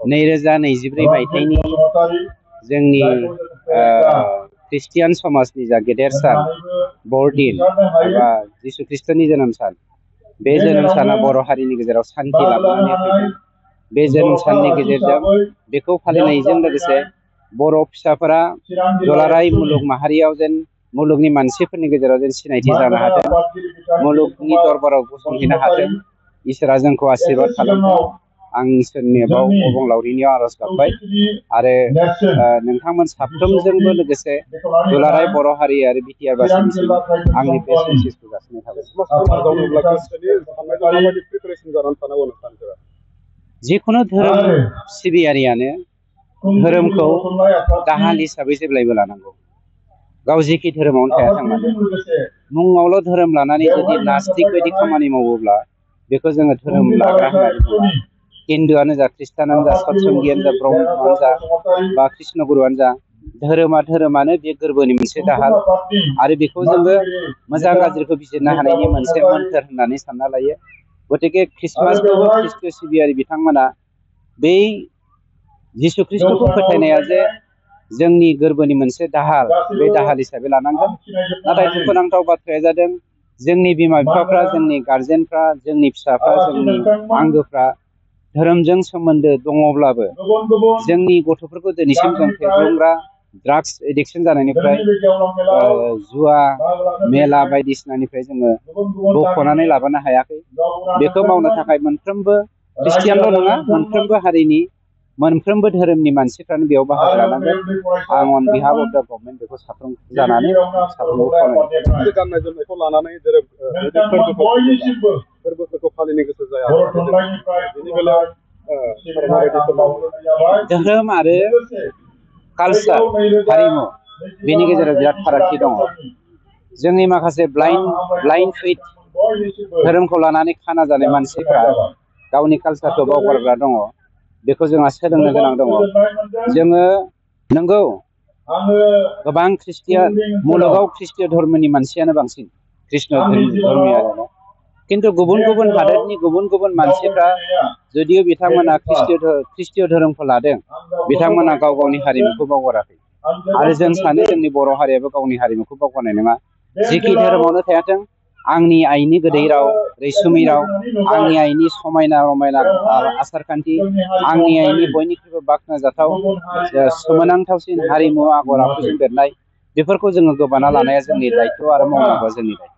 2024 मायथाइनि जोंनि ख्रिस्टियान समाजनि जा गेदेर सान बरदिन एबा जिसु ख्रिस्टनि जोनोम सान, बे जोनोम साना बर' हारिनि गेजेराव शान्ति लाबोनानै फैदों। बे जोनोम साननि गेजेरजों बेखौ फालिनायजों लोगोसे बर' फिसाफोरा दुलाराय मुलुग माहारियाव जेन मुलुगनि मानसिफोरनि गेजेराव जेन सिनायथि जानो हाथों, मुलुगनि दरबाराव गसंहैनो हाथों, इसोरा जोंखौ आशीर्बाद खालामथों। आं इसोरनि अबंलावरिनियाव आरज गाबबाय आरो नोंथांमोन साफ्रोमजोंबो लोगोसे दुलाराय बर' हारि आरो बिटिआर बासिनिसिम आंनि बेस्ट उइसेसखौ जासिनाय थाबाय। जिखुनु धोरोम सिबियारियानो धोरोमखौ दाहाल हिसाबै जेब्लायबो लानांगौ। गाव जेखि धोरोमावनो थायाथों मानो, मुङावल' धोरोम लानानै जुदि नास्तिक बायदि खामानि मावोब्ला बेखौ जोङो धोरोम लाग्रा होननानै बुङा। हिन्दुआनो जा, ख्रिस्टानानो जा, सतसंगियानो जा, ब्रह्मआनो जा बा कृष्ण गुरुआनो जा, धोरोमानो बे गोरबोनि मोनसे दाहाल आरो बेखौ जोङो मोजां गाज्रिखौ बिजिरनो हानायनि मोनसे मोन्थोर होननानै सानना लायो। गतिके ख्रिस्टमासखौबो ख्रिस्ट सिबियारि बिथांमोना बै जिसु ख्रिस्टखौ फोथायनाया जे जोंनि गोरबोनि मोनसे दाहाल, बे दाहाल हिसाबै लानांगोन। नाथाय दुखुनांथाव बाथ्राया जादों जोंनि बिमा बिफाफ्रा, जोंनि गारजेनफ्रा, जोंनि फिसाफ्रा, जोंनि आंगोफ्रा धोरोमजों सोमोन्दो दङब्लाबो जोंनि गथ'फोरखौ दिनैसिम जों फेग्लुंग्रा ड्राग्स एडिक्सन जानायनिफ्राय जुवा मेला बायदिसिनानिफ्राय जोङो बख'नानै लाबोनो हायाखै। बेखौ मावनो थाखाय मोनफ्रोमबो ख्रिस्टियानल' नङा, मोनफ्रोमबो हारिनि मोनफ्रोमबो धोरोमनि मानसिफ्रानो बेयाव बाहागो लानांगोन। आं on behalf of the government बेखौ साफ्रोम जानानै साफ्रोमबो खावलायनाय। गाननाय जोमनायखौ लानानै फोरबोफोरखौ फालिनो गोसो जाया। धोरोम आरो कालचार, हारिमु, बेनि गेजेराव बिराद फारागथि दङ। जोंनि माखासे ब्लाइन्ड फेथ धोरोमखौ लानानै खाना जानाय मानसिफ्रा गावनि कालचारखौ बावगारग्रा दङ। बेखौ जोंहा सोलोंनो गोनां दङ। जोङो नंगौ गोबां मुलुगाव ख्रिस्टीय धर्मनि मानसियानो बांसिन, कृष्ण धर्मियानो। किन्तु गुबुन गुबुन हादोरनि गुबुन गुबुन मानसिफ्रा जुदियो बिथांमोना ख्रिस्टीय धोरोमखौ लादों, बिथांमोना गाव गावनि हारिमुखौ बावगाराखै। आरो जों सानो जोंनि बर' हारियाबो गावनि हारिमुखौ बावगारनाय नङा। जेखि धोरोमावनो थायाथों, आंनि आइनि गोदै राव, रैसुमै राव, आंनि आइनि समायना रमायना आसार खान्थि, आंनि आइनि बयनिख्रुइबो बाख्नायजाथाव सोमोनांथावसिन हारिमु आगर आखुजों बेरनाय, बेफोरखौ जोङो गोबाना लानाया जोंनि दायथ' आरो मावनांगौआ जोंनि दायथ'।